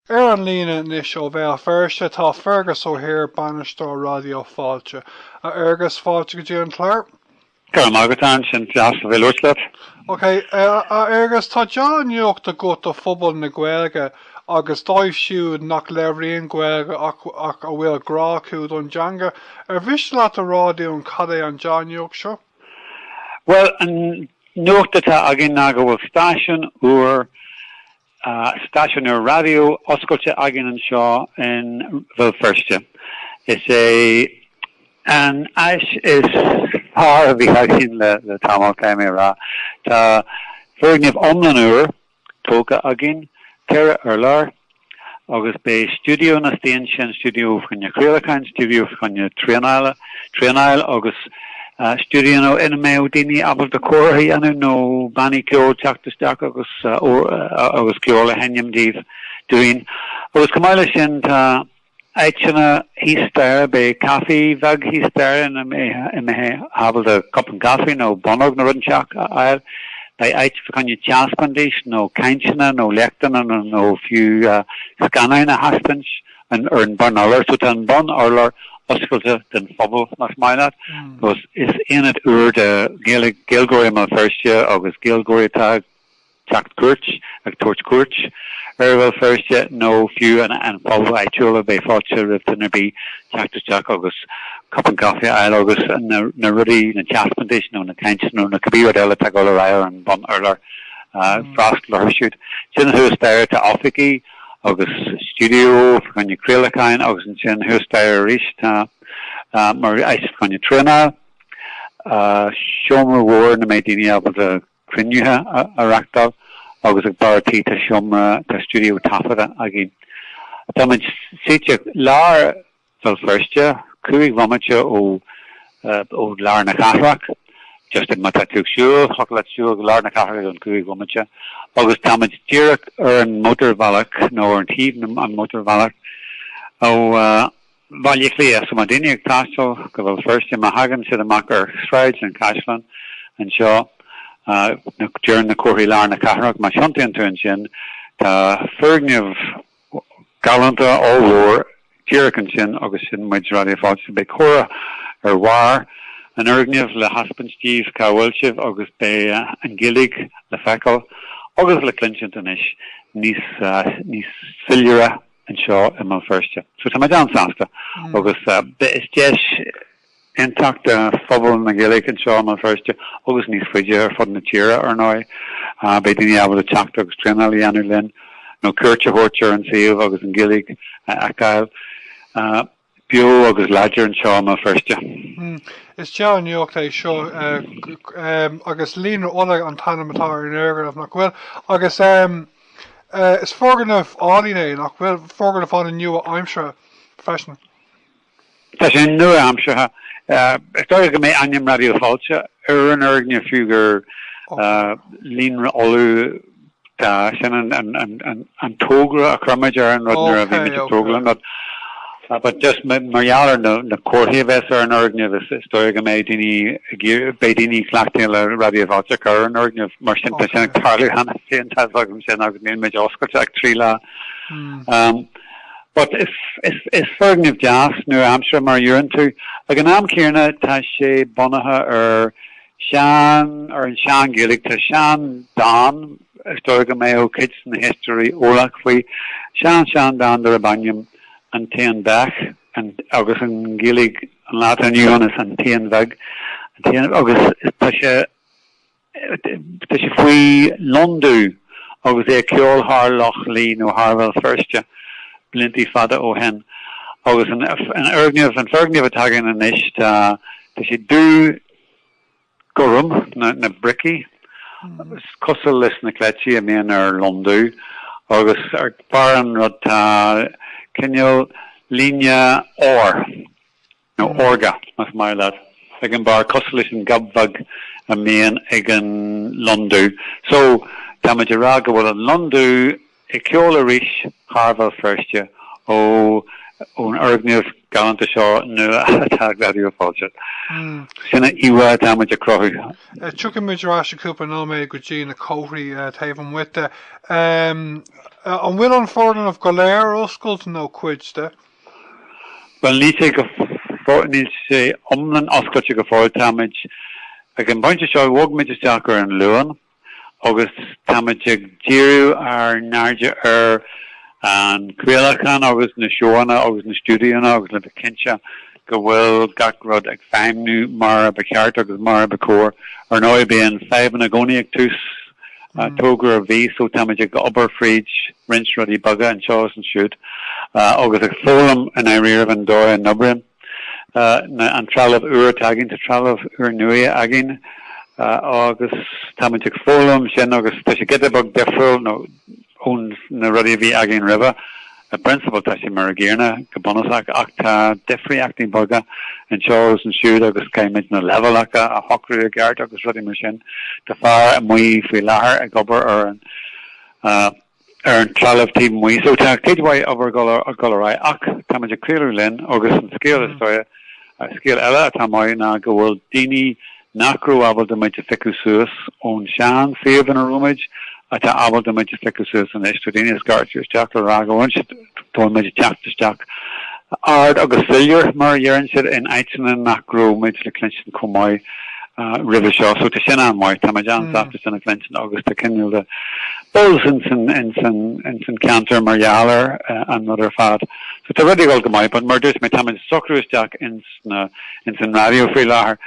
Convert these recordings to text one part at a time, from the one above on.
Ar an líne anois ó Bhéal Feirste tá Fergus O'Hare, Bainisteoir Raidió Fáilte. A Fhergus, fáilte go dtí an clár. Go raibh maith agat, Ansin, deas a bheith ag labhairt leat. Ok, a Fhergus, tá dea-nuacht agat do phobal na Gaeilge agus dóibh siúd nach labhraíonn Gaeilge ach ach a bhfuil grá acu don dteanga. Ar mhiste leat a rá dúinn cad é an dea-nuacht seo? Bhuel, an nuacht atá againn ná go bhfuil stáisiún úr Stáisiún úr raidió oscailte againn anseo in Bhéal Feirste. Is é an áis is fearr a bhí againn le tamall, caithfidh mé a rá. Tá foirgneamh iomlán úr tógtha againn, 4 urlár, agus beidh stiúideo istigh ansin, stiúideo fá choinne craolacháin, stiúideo fá choinne traenála, traenáil agus stiúideo ina mbeadh daoine ábalta comhrá a dhéanamh nó bannaí ceoil teacht isteach agus agus ceol a sheinm daoibh, dúinn. Agus chomh maith leis sin tá áiteanna thíos staighre, beidh caife bheag thíos staighre ina mbeifeá ábalta cupán caife nó bonnóg nó rud inteacht a fháil. Beidh áit fá choinne taispeántais nó cainteanna nó léachtanna nó fiú scannáin a thaispeáint ar an bun urlár. So tá an bun urlár oscailte don phobal más maith leat. Agus is aonad úr do Ghaeilgeoirí i mBéal Feirste agus Gaeilgeoirí atá ag teacht cuairt, ag tabhairt cuairt ar Bhéal Feirste nó fiú an phobal áitiúil, beidh fáilte roimh duine ar bith teacht isteach agus cupán caife a fháil agus na rudaí, na taispeántais nó na cainteanna nó na cibé rud eile atá ag dul ar aghaidh ar an bun urlár freastal orthu siúd. Ansin thuas staighre tá oifigí agus stiúideo fá choinne craolacháin agus ansin thuas staighre arís tá mar áit fá choinne traenáil, seomra mhór ina mbeidh daoine ábalta cruinnithe a reachtáil agus ag barr tí tá seomra, tá stiúideo taifeadta againn. Táimid suite lár Bhéal Feirste, 5 bhomaite ó ó lár na cathrach, just má tá tú ag siúl, thiocfadh leat siúl go lár na cathrach i gcionn 5 bhomaite, agus táimid díreach ar an mótarbhealach nó ar an taobh an mótarbhealach ó Bhaile Átha Cliath. So má daoine ag taisteal go Béal Feirste, má thagann siad amach ar Shráid an Chaisleáin anseo, deireann na comharthaí lár na cathrach, má thiontaíonn tú ansin, tá foirgneamh galánta ollmhór díreach ansin agus sin muid, Raidió Fáilte. Beidh comhartha ar bharr an fhoirgnimh le thaispeáint daoibh cá bhfuil sibh agus beidh an Ghaeilge le feiceáil agus le cluinsint anois níos níos soiléire. anseo i mBéal Feirste. So tá muid an-sásta agus is deis iontach do phobal na Gaeilge anseo i mBéal Feirste agus níos faide ar fud na tíre ar ndóigh. Beidh daoine ábalta teacht agus traenáil a dhéanamh linn nó cuairt a thabhairt ar an suíomh agus an Ghaeilge a fheiceáil beo agus láidir anseo i mBéal Feirste. Is dea-nuacht é seo agus Líonra Uladh an t-ainm atá ar an fhoirgneamh, nach bhfuil? Agus is foirgneamh álainn é, nach bhfuil? Foirgneamh an-nua-aimseartha freisin. Tá sé nua-aimseartha. Is dóigh go mbeidh ainm Raidió Fáilte ar an fhoirgneamh fiú gur Líonra Uladh Tá, sin an togra a chuir muid ar an rud nuair a bhí muid ag tógáil an rud. But just mar gheall ar na comharthaí a bheas ar an fhoirgneamh, is dóigh go mbeidh daoine ag iarraidh, beidh daoine cleachtaithe le Raidió Fáilte a chur ar an fhoirgneamh. Mar sin, tá sin ag tarlú cheana féin, tá a fhios agam sin agus níl muid oscailte ach 3 lá. But is foirgneamh deas nua-aimseartha mar a deireann tú. Ag an am céanna tá sé bunaithe ar Sean, ar an sean-Ghaeilge, tá sean-dán, is dóigh go mbeadh cuid de na héisteoirí eolach faoi, sean-sean-dán darb ainm An t-Éan Beach, agus an Ghaeilge an lá atá inniu ann is An t-Éan Bheag, an t-éan, agus tá sé, tá sé faoi lon dubh agus é ag ceol thar Loch Lao nó thar Bhéal Feirste blianta fada ó shin. Agus an fhoirgneamh, an foirgneamh atá againn anois, tá, tá sé dubh, gorm, na bricí, cosúil leis na cleití a mbíonn ar lon dubh, agus ar bharr an rud tá cineál líne óir, nó órga, más maith leat, ag an barr, cosúil leis an ghob bheag a mbíonn ag an lon dubh. So, tá muid ag rá go bhfuil an lon dubh ag ceol arís thar Bhéal Feirste ó ón fhoirgneamh. galánta seo nua atá ag Raidió Fáilte. Sin an íomhá atá muid ag cruthú. Tiocfaidh muid ar ais i gcúpla nóiméad go dtí na comharthaí taobh amuigh de. An bhfuil an foirgneamh go léir ar oscailt nó cuid de? Bhuel, níl sé go, níl sé iomlán oscailte go fóill. Táimid, ag an bpointe seo, bhog muid isteach ar an Luan agus táimid ag díriú ár n-airde ar an chraolachán agus na seóanna agus na stiúideonna agus le bheith cinnte go bhfuil gach rud ag feidhmniú mar a ba cheart agus mar a ba chóir. Ar ndóigh, bíonn fadhbanna i gcónaí ag tús togra ar bith so táimid ag obair fríd roinnt rudaí beaga anseo is ansiúd agus ag foghlaim i ndáiríribh an dóigh a n-oibríonn an trealamh úr atá againn. Tá trealamh úrnua againn agus táimid ag foghlaim sin agus tá sé giota beag difriúil nó ó na rudaí a bhí againn roimhe. I bprionsabal tá sé mar a gcéanna go bunúsach ach tá difríochtaí beaga anseo agus ansiúd agus caithfimid na leibhéalacha a shocrú i gceart agus rudaí mar sin. Tá fear amuigh faoi láthair ag obair ar an ar an trealamh taobh amuigh so tá cuid mhaith obair ag dul ar aghaidh ach táimid ag craoladh linn agus an scéal is dóigh Scéal eile atá maith ná go bhfuil daoine nach raibh ábalta muid a phiocadh suas ón sean suíomh ina raibh muid, atá ábalta muid a phiocadh suas anois. Tá daoine ag scairteadh isteach le rá go bhfuil muid ag teacht isteach ard agus soiléir, mar a deireann siad, in áiteanna nach raibh muid le cluinstin chomh maith roimhe seo. So tá sin an-mhaith. Tá muid an-sásta sin a chluinstin agus tá cineál de buzz ins an ceantar mar gheall ar an rud ar fad. So tá rudaí ag dul go maith, but mar a dúirt mé, táimid ag socrú isteach ins na, ins an raidió faoi láthair.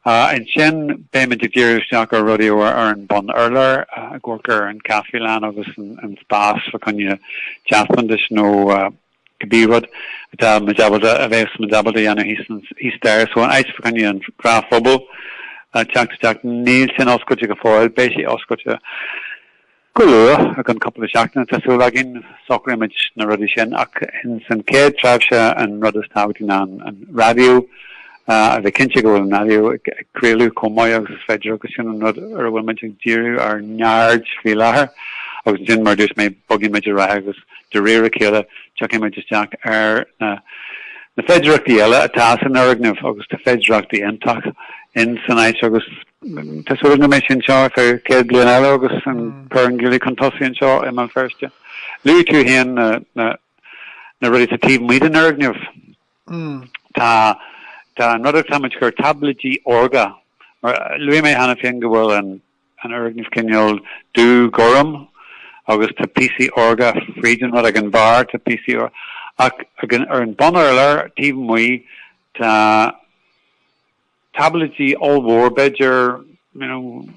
Ansin beimid ag díriú isteach ar rudaí ar an bun urlár, ag amharc ar an caifélann agus an spás fá choinne taispeántais nó cibé rud atá muid ábalta, a bheas muid ábalta a dhéanamh thíos, thíos staighre. So an áit fá choinne an gnáthphobal teacht isteach, níl sin oscailte go fóill, beidh sé oscailte. Go luath, i gcionn cúpla seachtain tá súil againn, socróimid na rudaí sin ach ins an chéad tréimhse an rud is tábhachtaí ná an raidió, a bheith cinnte go bhfuil an raidió ag craoladh chomh maith agus is féidir agus sin an rud ar a bhfuil muid ag díriú ár n-aird faoi láthair agus ansin mar a dúirt mé bogfaidh muid ar aghaidh agus de réir a chéile tiocfaidh muid isteach ar na na féidearthachtaí eile atá san fhoirgneamh agus tá féidearthachtaí iontach in san áit agus Tá súil agam go mbeidh sé anseo ar feadh 100 bliain eile agus ag cur an Ghaeilge chun tosaigh anseo i mBéal Feirste. Luaigh tú féin na rudaí atá taobh amuigh den fhoirgneamh. Tá tá an rud atá muid ag cur táibléidí órga mar luaigh mé cheana féin go bhfuil an an fhoirgneamh cineál dubh gorm agus tá píosaí órga fríd an rud ag an bharr tá píosaí ach ar an bun urlár taobh amuigh tá Táibléidí ollmhór b'fhéidir, you know,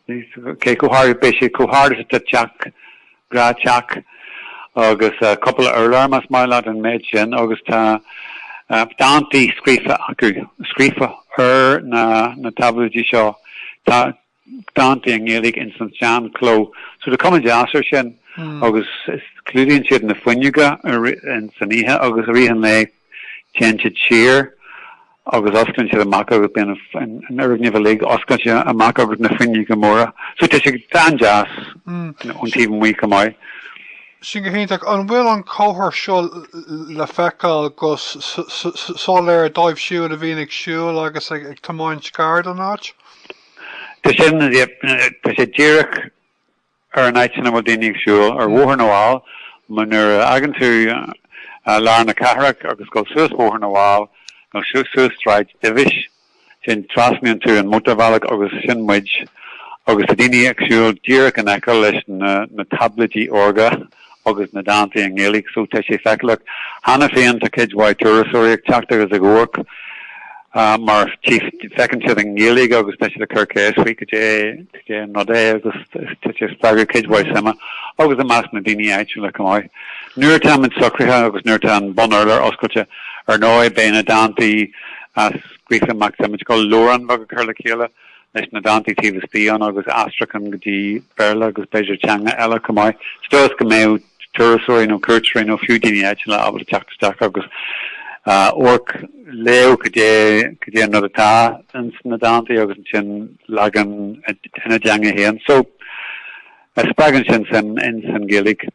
cé chomh hard, beidh siad chomh hard is atá teach, gnáth-teach agus cúpla urlár más maith leat an méid sin agus tá dántaí scríofa acu, scríofa ar na na táibléidí seo. Tá dánta i nGaeilge ins an sean-chló. So tá cuma deas air sin agus clúdaíonn siad na fuinneoga ins an oíche agus i rith an lae téann siad siar agus osclaíonn siad amach agus bíonn an fhoirgneamh uilig oscailte amach agus na fuinneoga móra. So tá sé an-deas ón taobh amuigh chomh maith. Sin go hiontach. An bhfuil an comhartha seo le feiceáil go soiléir dóibh siúd a bhíonn ag siúl agus ag tiomáint gar don áit? Tá sé, tá sé díreach ar an áit sin a bhfuil daoine ag siúl, ar Bhóthar na bhFál, mar nuair a fhágann tú lár na cathrach agus dul suas Bóthar na bhFál nó suas Sráid Divis, sin trasnaíonn tú an mótarbhealach agus sin muid agus tá daoine ag siúl díreach in aice leis na na táibléidí órga agus na dánta i nGaeilge so tá sé feiceálach. Cheana féin tá cuid mhaith turasóirí ag teacht agus ag amharc mar feiceann siad an Ghaeilge agus tá siad ag cur ceist faoi cad é cad é an rud é agus tá sé ag spreagadh cuid mhaith suime agus i measc na daoine áitiúla chomh maith. Nuair atá muid socraithe agus nuair atá an bun urlár oscailte ar ndóigh beidh na dántaí scríofa amach tá muid ag dul leabhrán beag a chur le chéile leis na dántaí taobh istigh ann agus aistriúchán go dtí Béarla agus b'fhéidir teanga eile chomh maith. Sa dóigh is go mbeadh turasóirí nó cuairteoirí nó fiú daoine áitiúla ábalta teacht isteach agus amharc, léamh cad é cad é an rud atá ins na dántaí agus ansin leagan ina dteanga féin. So, spreagann sin suim ins an Ghaeilge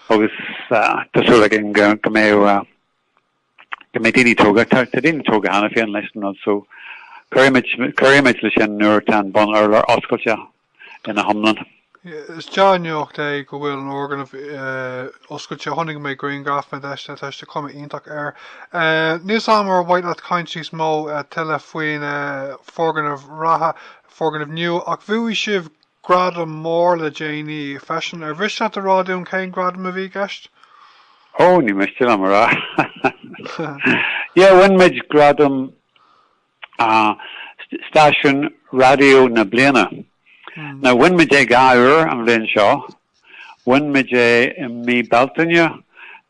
agus tá súil againn go mbeadh. Go mbeidh daoine tógtha, tá daoine tógtha cheana féin leis an rud so cuirfimid leis sin nuair atá an bun urlár oscailte ina hiomlán. Is dea-nuacht é go bhfuil an fhoirgneamh oscailte. Chonaic mé grianghrafanna de, tá sé cuma iontach air. Níl 'fhios a'm ar mhaith leat caint níos mó tuilleadh faoin foirgneamh reatha, foirgneamh nua, ach bhuaigh sibh gradam mór le déanaí freisin. Ar mhiste leat a rá dúinn cén gradam a bhí i gceist? Ó, ní miste liom a rá. Yeah, bhain muid gradam Stáisiún Raidió na Bliana. Now, bhain muid é dhá uair an bhliain seo. Bhain muid é i mí Bealtaine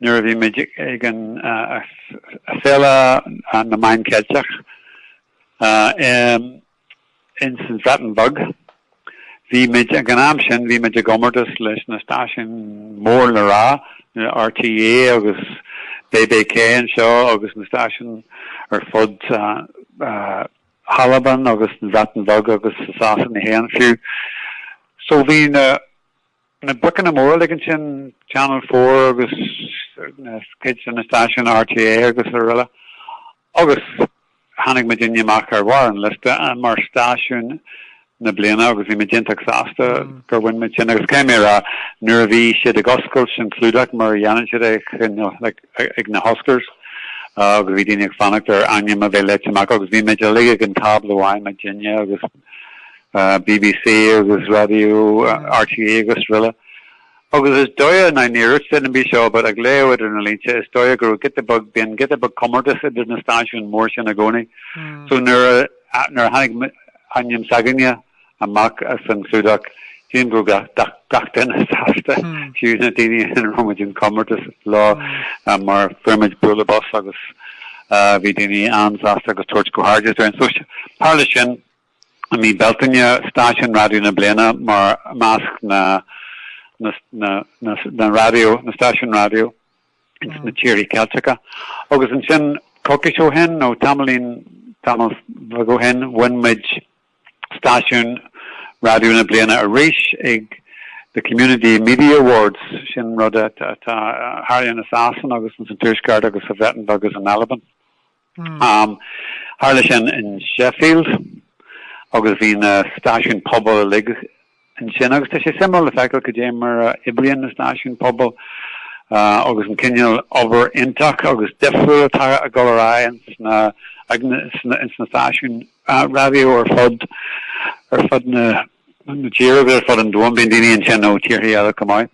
nuair a bhí muid ag an Féile na Meán Ceilteach. Ins an Bhreatain Bheag. Bhí muid, ag an am sin, bhí muid i gcomórtas leis na stáisiúin mór le rá, RTÉ agus BBK anseo agus na stáisiúin ar fud hAlban agus an Bhreatain Bheag agus i Sasana féin fiú. So bhí na. Na boiceanna móra uilig ansin, Channel 4 agus cuid de na stáisiúin RTÉ agus araile. Agus tháinig muidinne amach ar bharr an liosta mar stáisiún na bliana agus bhí muid iontach sásta gur bhain muid sin. Agus caithfidh mé a rá, nuair a bhí siad ag oscailt an clúdach mar a dhéanann siad é ag na hOscars agus bhí daoine ag fanacht ar ainm a bheith léite amach agus bhí muid uilig ag an tábla amháin, muidinne agus BBC agus Raidió RTÉ agus araile. Agus is dóigh, now níor dhúirt duine ar bith seo, but ag léamh idir na línte, is dóigh go raibh giota beag, bíonn giota beag comórtas idir na stáisiúin mór sin i gcónaí. So nuair a, nuair a tháinig ainm s'againne amach as an chlúdach, sílim go raibh gach, gach duine sásta, fiú na daoine a raibh muid in comórtas leo, mar fuair muid bualadh bos agus bhí daoine an-sásta agus tabhairt comhghairdeas dúinn. So tharla sin. I mí Bealtaine, Stáisiún Raidió na Bliana mar i measc na na raidió, na stáisiún raidió ins na tíortha Ceilteacha. Agus ansin coicís ó shin, nó tamaillín, tamall beag ó shin, bhain muid Stáisiún Raidió na Bliana arís ag The Community Media Awards, sin rud atá, a tharlaíonn i Sasana agus ins an Tuaisceart agus sa Bhreatain Bheag agus in Albain. Tharla sin in Sheffield agus bhí na stáisiúin pobail uilig ansin agus tá sé suimiúil le feiceáil cad é mar a oibríonn na stáisiúin pobail agus an cineál obair iontach agus difriúil atá ag dul ar aghaidh ins na ins na stáisiúin raidió ar fud ar fud na na tíre agus ar fud an domhain, bíonn daoine ansin ó tíortha eile chomh maith.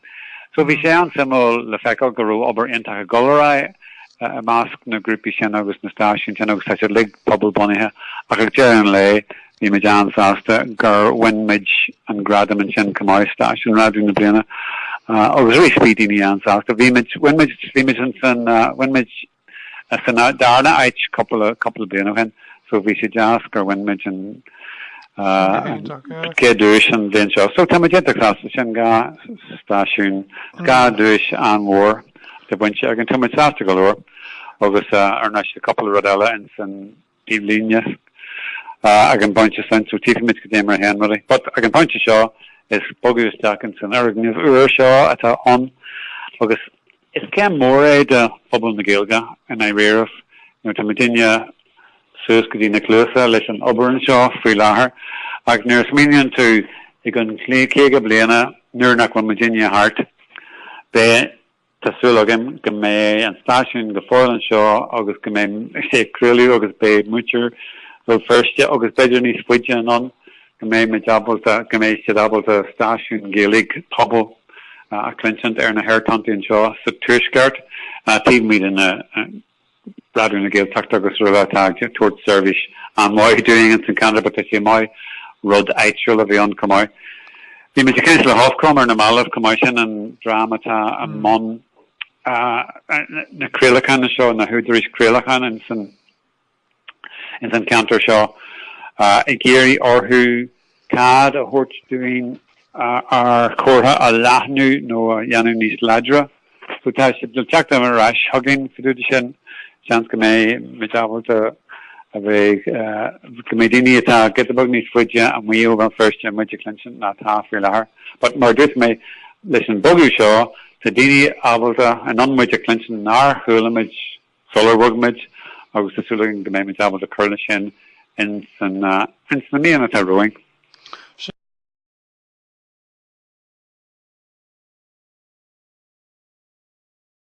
So bhí sé an-suimiúil le feiceáil go raibh obair iontach ag dul ar aghaidh i measc na grúpaí sin agus na stáisiúin sin agus tá siad uilig pobal-bunaithe ach ag deireadh an lae bhí muid an-sásta gur bhain muid an gradam ansin chomh maith, Stáisiún Raidió na Bliana. Agus arís bhí daoine an-sásta. Bhí muid, bhain muid, bhí muid ansan, bhain muid San darna áit cúpla cúpla bliain ó shin so bhí sé deas gur bhain muid an chéad duais an bhliain seo. So tá muid iontach sásta sin dhá stáisiún, dhá duais an-mhór atá bainte againn. Tá muid sásta go leor agus ar ndóigh tá cúpla rud eile ins an taobhlíne ag an bpointe sin so tífimid cad é mar a théann rudaí. But ag an bpointe seo is bogadh isteach ins an fhoirgneamh úr seo atá ann agus Is céim mhór é do phobal na Gaeilge i ndáiríribh. You know, tá muidinne suas go dtí na cluasa leis an obair anseo faoi láthair ach nuair a smaoiníonn tú i gcionn 50 bliana nuair nach bhfuil muidinne thart, beidh, tá súil agam go mbeidh an stáisiún go fóill anseo agus go mbeidh sé ag craoladh agus beidh muintir Bhéal Feirste agus b'fhéidir níos faide anonn go mbeidh muid ábalta, go mbeidh siad ábalta stáisiún Gaeilge pobail a chluinsint ar na haerthonntaí anseo sa Tuaisceart, taobh amuigh de na Raidió na Gaeltachta agus araile atá ag tabhairt seirbhís an-mhaith dúinn ins an cheantar but tá sé maith rud áitiúil a bheith ann chomh maith. Bhí muid ag caint le hOfcom ar na mallaibh chomh maith sin an dream atá i mbun na craolacháin seo, na húdaráis craolacháin ins an ins an cheantar seo, ag iarraidh orthu cead a thabhairt dúinn ár chomhartha a leathnú nó a dhéanamh níos láidre. So tá siad le teacht ar ais chugainn fá dtaobh de sin. Seans go mbeidh muid ábalta a bheith, go mbeidh daoine atá giota beag níos faide amuigh ó Bhéal Feirste muid a chluinsint ná atá faoi láthair. But mar a dúirt mé, leis an bogadh seo, tá daoine ábalta, in ann muid a chluinsint nár chuala muid sular bhog muid. agus tá súil againn go mbeimid ábalta cur leis sin ins na míonna atá romhainn.